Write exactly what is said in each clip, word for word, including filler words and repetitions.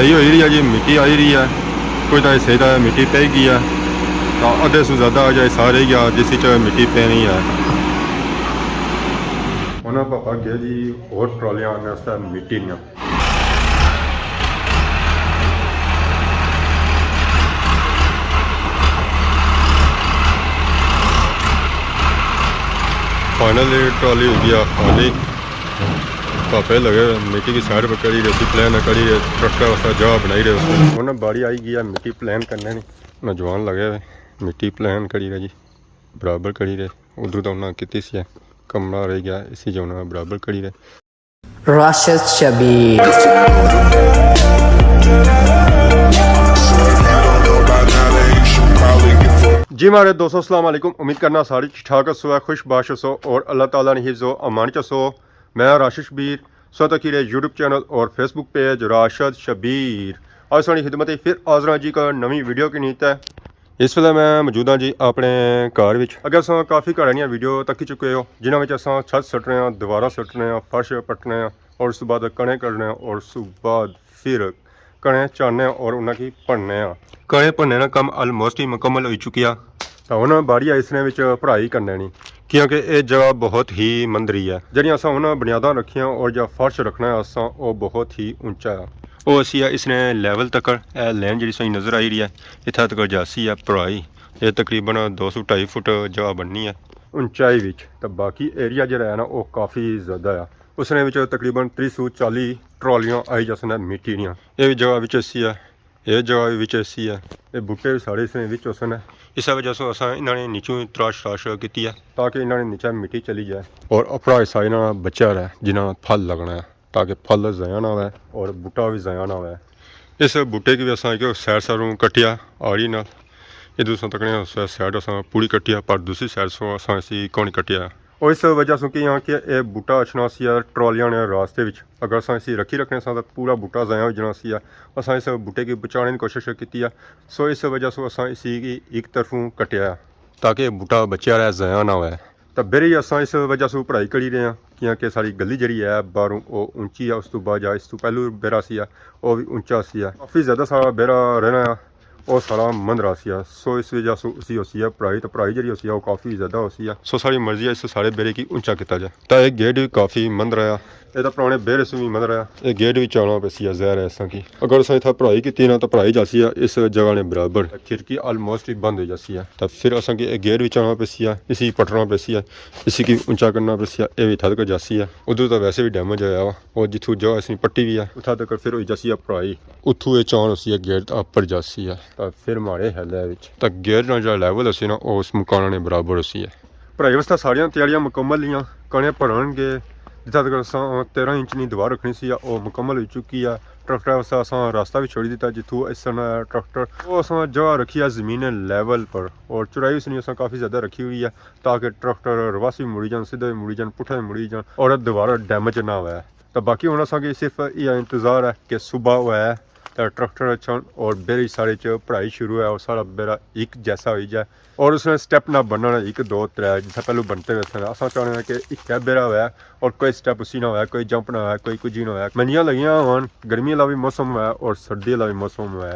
ہی ہوئی رہی ہے جی، مٹی آئی رہی ہے، کچھ تاں حصے تاں مٹی پئی گئی ہے، تاں ادھے سوں زیادہ جا حصہ رہ گیا جس وچ مٹی پینی ہے۔ انہاں پاپا گیا جی ہور ٹرالیاں آنے واسطے مٹی نیاں۔ فائنلی ٹرالی ہو گیا خالی۔ پاپے لگے ہوئے مٹی کی سائیڈ پر کری رہے سی، پلین کری رہے، ٹریکٹر واسطے جگہ بنائی رہے سی۔ انہاں باری آئی گیا مٹی پلین کرنے نی۔ نوجوان لگے ہوئے مٹی پلین کری رہے جی، برابر کری رہے۔ ادھر تو انہاں کیتی سی، کمرہ رہ گیا، اسی جو انہاں برابر کری رہے۔ راشد شبیر۔ جی مہاڑے دوستو، السلام علیکم۔ امید کرنا سارے ٹھیک ٹھاک ہسو، خوش باش ہسو اور اللہ تعالیٰ نے حفظ و امان چ ہسو۔ میں راشد شبیر، سو تکی رہے یوٹیوب چینل اور فیس بک پیج راشد شبیر۔ اج ساڑی خدمت وچ پھر حاضر ہاں جی، ایک نویں ویڈیو کی نیت ہے۔ اس ویلے میں موجود ہاں جی اپنے گھر وچ۔ اگر اساں کافی گھراں نیاں ویڈیو تکی چکے ہو، جنہاں وچ اساں چھت سٹنے آں، دیواراں سٹنے آں، فرش پٹنے آں، اور اس بعد کنے کرنے آں، اور اس بعد پھر کنے چانے آں اور انہاں کی بھننے آں۔ کنے بھننے نا کم آلموسٹ ہی مکمل ہوئی چکیا۔ تاں ہن باری آئی اس نے وچ پڑھائی کرنے نی، کیونکہ اے جگہ بہت ہی مندری ہے۔ جیڑھیاں اساں ہن بنیاداں رکھیاں اور جا فرش رکھنا ہے اساں، او بہت ہی اونچا ہے۔ او اسی ہے اس نے لیول تک، اے لین جیڑھی سائی نظر آئی رہی ہے، اتھا تک جاسی ہے پڑھائی۔ اے تقریباً دو سو ڈھائی فٹ جگہ بننی ہے اونچائی وچ۔ تے باقی ایریا جیڑھا ہے نا، او کافی زیادہ ہے۔ اس نے وچ تقریباً تری سو چالی ٹرالیاں آئی جاسن مٹی نیاں۔ اے وی جگہ وچ اسی ہے۔ اے جگہ وی وچ ایسی ہے، اے بوٹے وی سارے اس نے وچ ہوسن۔ اس وجہ سوں اساں انہاں نے نیچوں تراش تراش کیتی ہے، تاکہ انہاں نے نیچے مٹی چلی جائے اور اپرا حصہ انہاں نا بچیا رہے، جنہاں نا پھل لگنا ہے، تاکہ پھل ضائع نہ ہوئے اور بوٹا وی ضائع نہ ہوئے۔ اس بوٹے کی وی اساں ایک سائیڈ ساروں کٹیا آڑی نال، ادھر سوں تکنے اس سائیڈ اساں پوری کٹیا، پر دوسری سائیڈ سوں اساں اسی کونی کٹیا۔ اور اس وجہ سوں کہ یہاں کہ اے بوٹا اچھنا سی ٹرالیاں نے راستے وچ، اگر اساں اسی رکھی رکھنے ساں تاں پورا بوٹا ضائع ہوئی جانا سی۔ اساں اس بوٹے کی بچانے نی کوشش کیتی ہے، سو اس وجہ سوں اساں اسی کی ایک طرفوں کٹیا ہے، تاکہ بوٹا بچیا رہے، ضائع نہ ہوئے۔ تاں بیرے ہی اساں اس وجہ سوں پڑھائی کری رہے ہیں، کیونکہ ساری گلی جیڑھی ہے باہروں او اونچی ہے، اس تو بعد جا اس تو پہلو بیرا سی، او وی اونچا سی۔ کافی زیادہ سارا بیرا رہنا ہے، او سارا مندرا سی۔ سو اس وجہ سوں اسی ہوسی ہے پڑھائی، تے پڑھائی جیڑھی ہوسی ہے، او کافی زیادہ ہوسی ہے۔ سو ساری مرضی ہے اس سارے بیرے کی اونچا کیتا جائے۔ تاں ایک گیٹ وی کافی مندرا ہے۔ اے تاں پرانے بیرے سوں وی مندرا ہے۔ اے گیٹ وی چانا پیسی ہے، ظاہر ہے اساں کی۔ اگر اساں اتھا پڑھائی کیتی نا، تاں پڑھائی جاسی ہے اس جگہ نے برابر۔ کھڑکی آلموسٹ ہی بند ہوئی جاسی ہے۔ تاں پھر اساں کی اے گیٹ وی چانا پیسی ہے، اسی پٹنا پیسی ہے، اسی کی اونچا کرنا پیسی ہے، اے وی اتھا تک جاسی ہے۔ ادھر تاں ویسے وی ڈیمیج ہویا وا۔ اور جتھوں جگہ اس نی پٹی وی ہے، اتھا تک پھر ہوئی جاسی ہے پڑھائی۔ اتھوں اے چان ہوسی ہے گیٹ اپر جاسی ہے۔ تاں پھر ماڑے خیالے وچ تاں گیٹ نا جیڑھا لیول ہوسی نا، او اس مکانا نے برابر ہوسی ہے۔ پڑھائی واسطے ساریاں تیاریاں مکمل ہیاں۔ کنے بھرن گے، جتھا تک اساں تیرہ انچ نی دیوار رکھنی سی، او مکمل ہوئی چکی ہے۔ ٹریکٹر واسطے اساں راستہ وی چھوڑی دیتا، جتھوں اس نے ٹریکٹر، او اساں جگہ رکھی ہے زمین لیول پر، اور چڑائی اس نی اساں کافی زیادہ رکھی ہوئی ہے، تاکہ ٹریکٹر رواسی مڑی جان، سیدھے مڑی جان، پٹھے مڑی جان، اور دوبارہ ڈیمیج نہ ہوئے۔ تاں باقی ہن اساں کی صرف ایہا انتظار ہے کہ صبح ہوئے، تاں ٹریکٹر اچھن اور بیرے سارے چ پڑھائی شروع ہے اور سارا بیرا ایک جیسا ہوئی جائے۔ اور اس نے سٹیپ نہ بننا، ایک، دو، ترے، جسا پہلو بنتے ہوئے سن۔ اساں چاہنے ہیں کہ اکے بیرا ہوئے اور کوئی سٹیپ اسی نہ ہوئے، کوئی جمپ نہ ہوئے، کوئی کجھ نہ ہوئے۔ منجیاں لگیاں ہون، گرمی والا بھی موسم ہوئے اور سردی والا بھی موسم ہوئے۔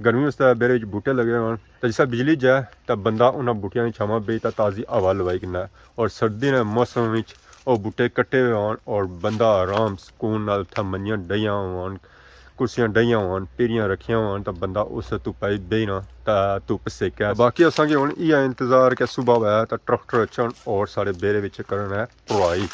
گرمی اس طرح بیرے وچ بوٹے لگے ہون، تاں جسا بجلی جائے تاں بندہ انہاں بوٹیاں نی چھاواں بہی تاں تازی ہوا لوائی کنا۔ اور سردی نے موسم وچ او بوٹے کٹے ہوئے ہون اور بندہ آرام سکون نال اتھا منجیاں ڈھیاں ہون، کرسیاں ڈھیاں ہون، پیریاں رکھیاں ہون، تاں بندہ اس دھپا وچ بہی نا تاں دھپ سیکے۔ باقی اساں کی ہن ایہا انتظار کہ صبح ہویا تاں ٹریکٹر اچھن اور سارے بیرے وچ کرن ہے پڑھائی۔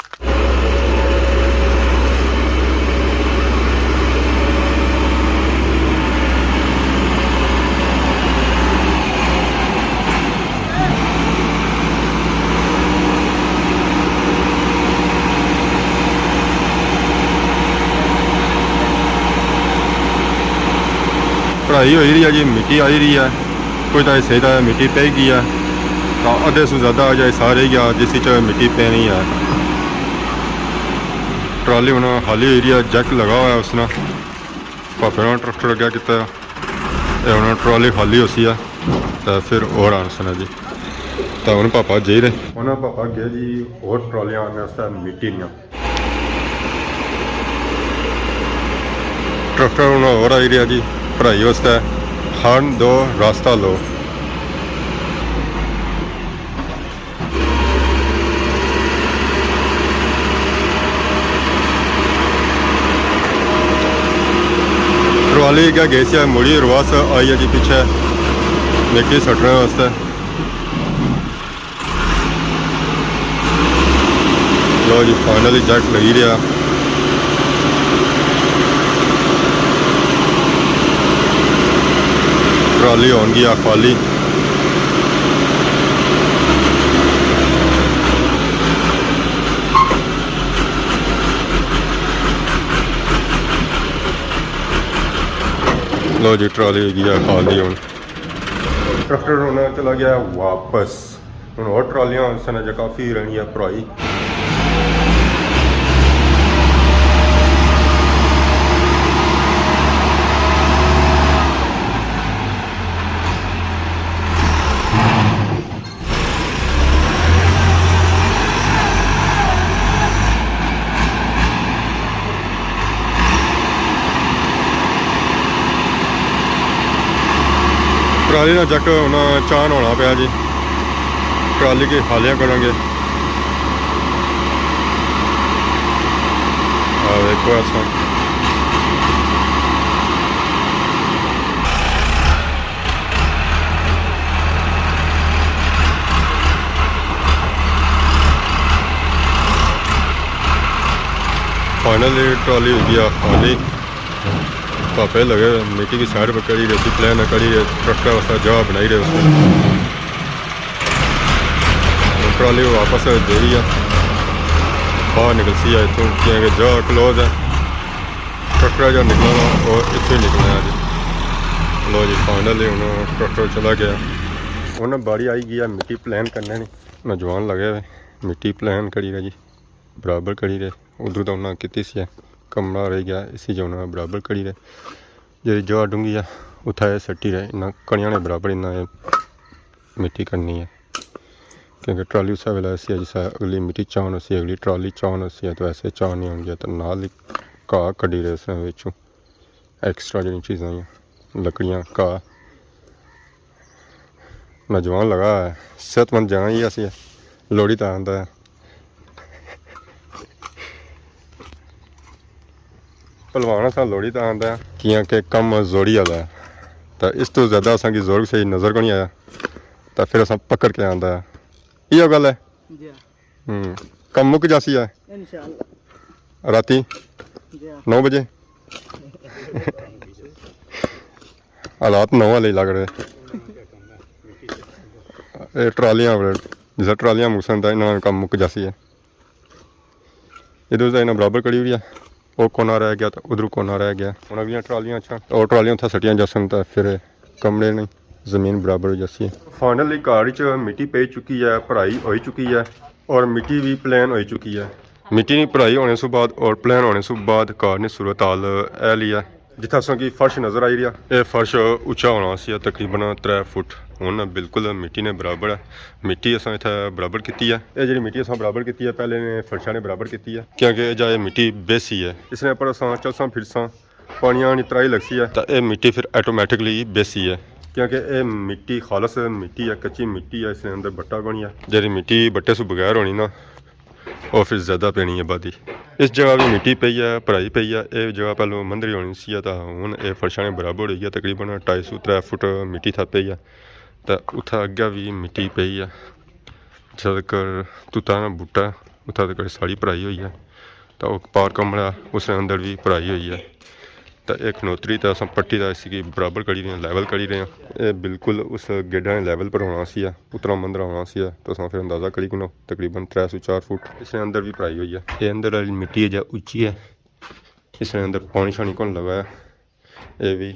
پڑھائی ہوئی رہی ہے جی، مٹی آئی رہی ہے، کچھ تاں حصے تاں مٹی پئی گئی ہے، تاں ادھے سوں زیادہ جا حصہ رہ گیا جس وچ مٹی پینی ہے۔ ٹرالی ہن خالی ہوئی رہی ہے، جیک لگا ہوا ہے اس نے، پاپے نے ٹریکٹر اگے کیتا ہے۔ اے ہن ٹرالی خالی ہوسی ہے، تے پھر اور آن سنا جی۔ تے ہن پاپا جائی رہے۔ ہن پاپا گئے جی اور ٹرالیاں آنے واسطے مٹی نیاں۔ ٹریکٹر ہن ہور آئی رہیا جی، بھرائی واسطے۔ ہن دو، راستہ لو۔ ٹرالی اگے گئی سی، مڑی رواس آئی ہے جی پچھے مٹی سٹنے واسطے۔ لو جی، فائنلی جیک لگی رہیا۔ ٹرالی ہون گیا خالی۔ لو جی، ٹرالی ہوئی گیا خالی ہن۔ ٹریکٹر ہن چلا گیا واپس۔ ہن ہور ٹرالیاں اس نے جو کافی رہنی ہے بھرائی۔ ٹرالی نا جیک ہن چان ہونا پیا جی۔ ٹرالی کی خالیاں کریں گے۔ آ ویکھو ایسا۔ فائنلی ٹرالی ہوئی گیا خالی۔ پاپے لگے ہوئے، مٹی کی سائیڈ پہ کری رہے سی، پلین کری رہے، ٹریکٹر واسطے جگہ بنائی رہے اس میں۔ ٹرالی واپس دے رہی ہے، باہر نکل سی ہے اتھوں، کیونکہ جگہ کلوز ہے۔ ٹریکٹر جو نکلنا نا، وہ اتھوں ہی نکلنا ہے جی۔ لو جی، فائنلی ہن ٹریکٹر چلا گیا۔ ہن باری آئی گئی ہے مٹی پلین کرنے نی۔ نوجوان لگے ہوئے، مٹی پلین کری رہے جی، برابر کری رہے۔ ادھر تو انہاں کیتی سی ہے، کمرہ رہ گیا، اسی جو انہاں برابر کری رہے۔ جیڑی جگہ ڈونگی ہے، اتھا اے سٹی رہے، انہاں کڑیاں نے برابر انہاں اے مٹی کرنی ہے۔ کیونکہ ٹرالی اسے ویلے اسی ہے، جسے اگلی مٹی چان اسی، اگلی ٹرالی چان اسی ہے، تو ایسے چان نہیں ہونگی۔ تو نال ہی گھا کڈی رہے اس نے وچوں، ایکسٹرا جیڑی چیزاں ہیں، لکڑیاں، گھا۔ نوجوان لگا ہے، صحت مند جانا ہی اسی ہے، لوڑی تا آندا ہے۔ پہلوان اساں لوڑی تا آندا ہے، کیاں کہ کم زوری والا ہے، تا اس تو زیادہ اساں کی زور کسے نظر کو نہیں آیا، تا پھر اساں پکڑ کے آندا ہے۔ یہ گل ہے۔ جی ہاں۔ ہوں۔ کم مک جاسی ہے۔ انشاءاللہ۔ راتی جی ہاں۔ نو بجے۔ حالات نو والے ہی لگ رہے۔ اے ٹرالیاں، جسے ٹرالیاں مکسن تا انہاں نا کم مک جاسی ہے۔ ادھر سے انہاں برابر کری ہوئی ہے، او کونا رہ گیا تے ادھر کونا رہ گیا۔ ہن اگلیاں ٹرالیاں اچھا، او ٹرالیاں اتھا سٹیاں جاسن تے پھر کمرے نہیں، زمین برابر ہو جاسی ہے۔ فائنلی گھر وچ مٹی پئی چکی ہے، بھرائی ہوئی چکی ہے اور مٹی بھی پلین ہوئی چکی ہے۔ مٹی نی بھرائی ہونے سوں بعد اور پلین ہونے سوں بعد گھر نی صورت حال اے لی ہے۔ جتھے اساں کی فرش نظر آئی رہیا، اے فرش اچا ہونا سی تقریباً ترے فٹ۔ ہن بالکل مٹی نے برابر ہے۔ مٹی اساں اتھے برابر کیتی ہے۔ اے جیڑی مٹی اساں برابر کیتی ہے، پہلے نے فرشاں نے برابر کیتی ہے، کیونکہ اے جا اے مٹی بیسی ہے، اس نے پر اساں چلساں پھرساں، پانیاں نی ترائی لگسی ہے، تاں اے مٹی پھر آٹومیٹکلی بیسی ہے، کیونکہ اے مٹی خالص مٹی ہے، کچی مٹی ہے، اس نے اندر بٹا کونی ہے۔ جیڑی مٹی بٹے سوں بغیر ہونی نا، او پھر زیادہ پینی ہے آبادی۔ اس جگہ بھی مٹی پئی ہے، بھرائی پئی ہے۔ اے جگہ پہلو مندری ہونی سی، تاں ہن اے فرشاں نے برابر ہوئی گیا، تقریباً ڈھائی سو ترے فٹ مٹی تھا پئی ہے۔ تاں اتھا اگے بھی مٹی پئی ہے، جتھا تک توتا نا بوٹا، اتھا تک ساری بھرائی ہوئی ہے۔ تاں او پار کمرہ، اس نے اندر بھی بھرائی ہوئی ہے۔ تاں اے کھنوتری تے اساں پٹی تے اسی کی برابر کری رہے ہیں، لیول کری رہے ہیں۔ اے بالکل اس گیڈا نے لیول پر ہونا سی ہے، اتنا مندرا ہونا سی ہے، تو اساں پھر اندازہ کری کنو تقریباً ترے سو چار فٹ۔ اس نے اندر بھی بھرائی ہوئی ہے۔ اے اندر والی مٹی ہے جا اچی ہے، اس نے اندر پانی شانی کون لگا ہے۔ اے بھی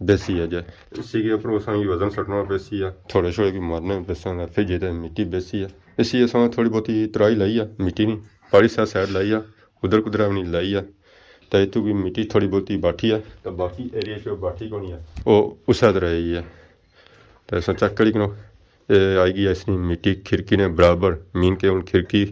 بیسی ہے جے، اسی کے اوپر اساں کی وزن سٹنا پیسی ہے، تھوڑے شوڑے بھی مارنے پیسے ہیں، پھر جے تے مٹی بیسی ہے۔ اسی اساں تھوڑی بہت ترائی لائی ہے، مٹی نہیں، پاری سا سائڈ لائی ہے، ادھر کدھر بھی نہیں لائی ہے۔ تے اتھوں کی مٹی تھوڑی بہت باٹھی ہے، تے باقی ایریا چ باٹھی کونی ہے، او اسے طرح ہی ہے۔ تے اساں چیک کری کنو، اے آئی گئی اس نی مٹی کھڑکی نے برابر، مین کے ہن کھڑکی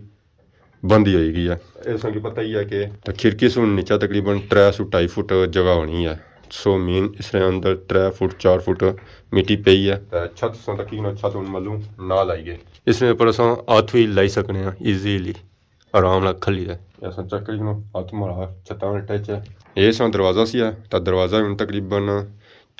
بندی ہوئی گئی ہے۔ اے اساں کی پتہ ہی ہے کہ تے کھڑکی سوں نیچا تقریباً ترے سو ڈھائی فٹ جگہ ہونی ہے۔ سو مین اس نے اندر ترے فٹ، چار فٹ مٹی پئی ہے۔ تے چھت اساں تکی کنو، چھت ہن ملوں نال آئی گئے۔ اس نے پر اساں ہاتھ وی لائی سکنے ہاں ایزیلی، آرام نال کھلی ہے۔ اے اساں چیک کری کنو، ہاتھ مارا چھتاں نے ٹچ ہے۔ اے اساں دروازہ سی ہے، تے دروازہ ہن تقریباً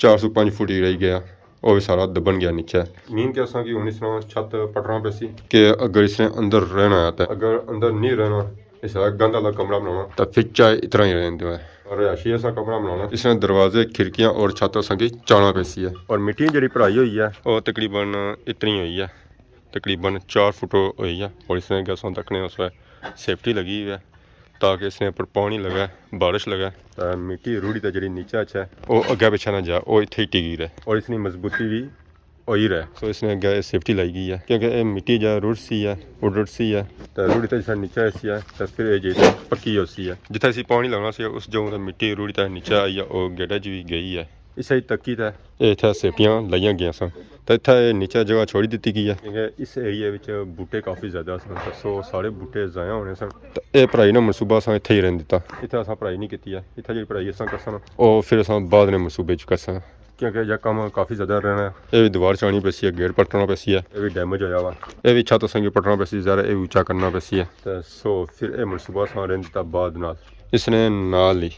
چار سو پنج فٹ ہی رہی گیا، او وی سارا دبن گیا نیچے۔ مین کہ اساں کی ہن اس طرح چھت پٹنا پیسی کہ اگر اس نے اندر رہنا ہے تے اگر اندر نہیں رہنا، اس طرح گند والا کمرہ بنانا، تے پھر چاہے اتنا ہی رہن دیو ہے۔ اور رہائشی ایسا کمرہ بنانا، اس نے دروازے، کھڑکیاں اور چھت اساں کی چانا پیسی ہے۔ اور مٹی جڑی بھرائی ہوئی ہے، او تقریباً اتنی ہوئی ہے، تقریباً چار فٹ ہوئی ہے۔ اور اس نے گیسوں تکنے اس پہ سیفٹی لگی ہوئی ہے، تاکہ اس نے اوپر پانی لگے، بارش لگے، تے مٹی روڑی تے جڑی نیچے اچھے، او اگے پچھے نہ جا، او اتھے ہی ٹکی رہے۔ اور اس نے مضبوطی بھی ہوئی رہے۔ سو اس نے اگے سیفٹی لائی گئی ہے، کیونکہ اے مٹی جا رڑ سی ہے، اڑ رڑ سی ہے، تے روڑی تے جسا نیچے ایسی ہے، تے پھر اے جی تے پکی ہو سی ہے۔ جتھے اسی پانی لگنا سی، اس جگہ تے مٹی روڑی تے نیچے آئی ہے، او گیٹے چ بھی گئی ہے۔ اسے ہی تکی تے اے اتھے سیفٹیاں لائیاں گئیاں سن۔ تے اتھے نیچے جگہ چھوڑی دتی گئی ہے، کیونکہ اس ایریے وچ بوٹے کافی زیادہ سن، تے سو سارے بوٹے ضائع ہونے سن۔ تے اے بھرائی نا منصوبہ اساں اتھے ہی رہن دتا۔ اتھے اساں بھرائی نہیں کیتی ہے، اتھے جڑی بھرائی اساں کرساں نا، او پھر اساں بعد نے منصوبے چ کرساں۔ کیونکہ یہ کم کافی زیادہ رہنا ہے۔ اے وی دیوار چانی پیسی ہے، گیٹ پٹنا پیسی ہے۔ اے وی ڈیمیج ہویا وا۔ اے وی چھت اساں کی پٹنا پیسی، ظاہر ہے اے وی اچا کرنا پیسی ہے۔ تے سو پھر اے منصوبہ اساں رہن دتا بعد نال۔ اس نے نال ہی